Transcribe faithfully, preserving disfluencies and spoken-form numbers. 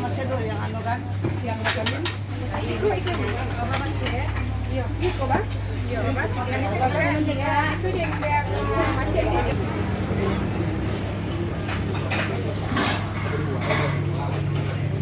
Masih ada yang anu kan, yang makan. Iko, iko, iko, Bang. Iyo, iko, Bang. Iyo, Bang. Itu dia,